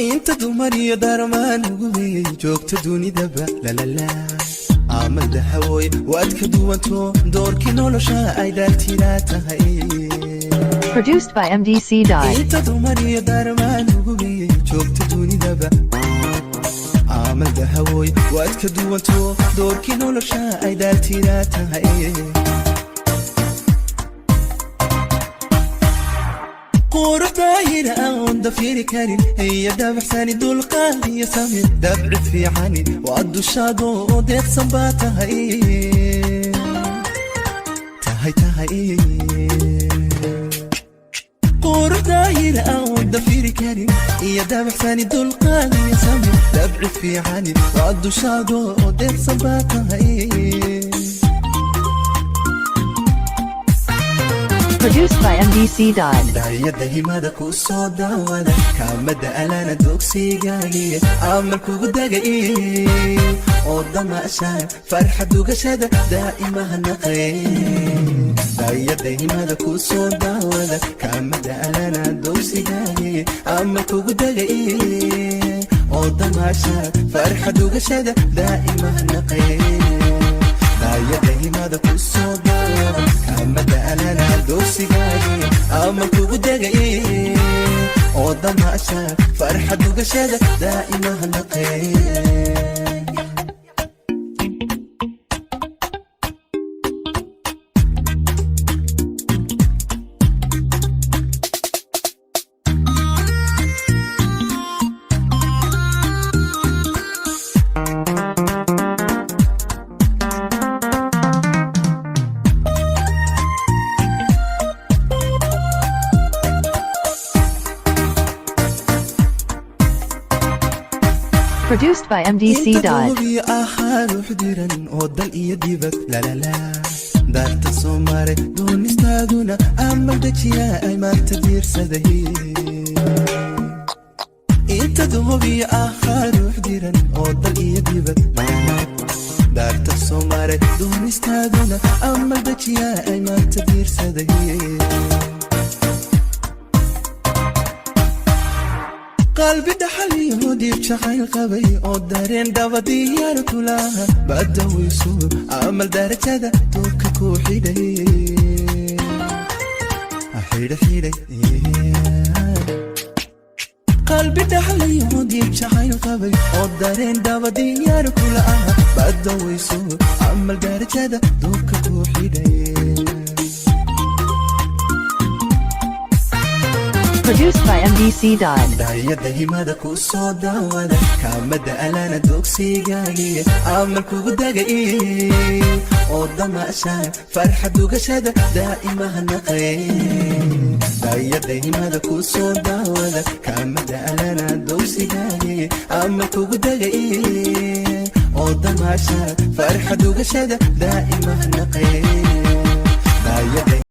Inta dumar iyo darmaan ugubiyey joogta dunidaba, lalala, Amal Dahawoy, waad ka duwanto, doorkii nolosha ay daartidaa tahay. Produced by MDC Dot. Inta dumar iyo darmaan ugubiyey joogta dunidaba, Amal Dahawoy, waad ka duwanto, doorkii nolosha ay daartidaa tahay. Quruxdaayina aan dafiri karin iyo dabaxsani, dulqaad iyo samir, dabci fiicani waa dushaado oo deeqsan baa tahay, tahay, tahay. Quruxdaayina aan dafiri karin iyo dabaxsani, dulqaad iyo samir, dabci fiicani waa dushaado oo deeqsan baa tahay. Produced by MDC Dot. Daayada himada ku soo daawada, kaamada alana dugsigaagi, amal kugu dagay oo damaasha farxad dugashada daa'imaha naqay. Daayada himada ku soo daawada, kaamada alana dugsigaagi, amal kugu dagay oo damaasha farxad dugashada daa'imaha naqay. Daayada himada ku soo daawada, kaamada alana dugsigaagi, amal kugu degay oo damaasha farxad dugashada daa'imaha naqay. Produced by MDC Inta Dot. duubiyo ahaa ruux diran oo dal iyo dibad, lalala, daarta soo maray, doonistaaduna amal dejiya ay maanta diirsaday. Inta duubiyo ahaa ruux diran oo dal iyo dibad, lalala, daarta soo maray, doonistaaduna amal dejiya ay maanta diirsaday. Qalbi dhaxal iyo diib jacayl qabay oo dareen dhaba diyaar kulaha badawayso, Amal, darajada duubka ku xidhay, xidha, xidhay. Qalbi dhaxal iyo diib jacayl qabay oo dareen dhaba diyaar kula ah badawayso, Amal, darajada duubka ku xidhay. Produced by MDC Dot. Daayada himada ku soo daawada, kaamada alana dugsigaagi, amal kugu dagay oo damaasha farxad dugashada daa'imaha naqay. Daayada himada ku soo daawada, kaamada alana dugsigaagi, amal kugu dagay oo damaasha farxad dugashada daa'imaha naqay. Daayada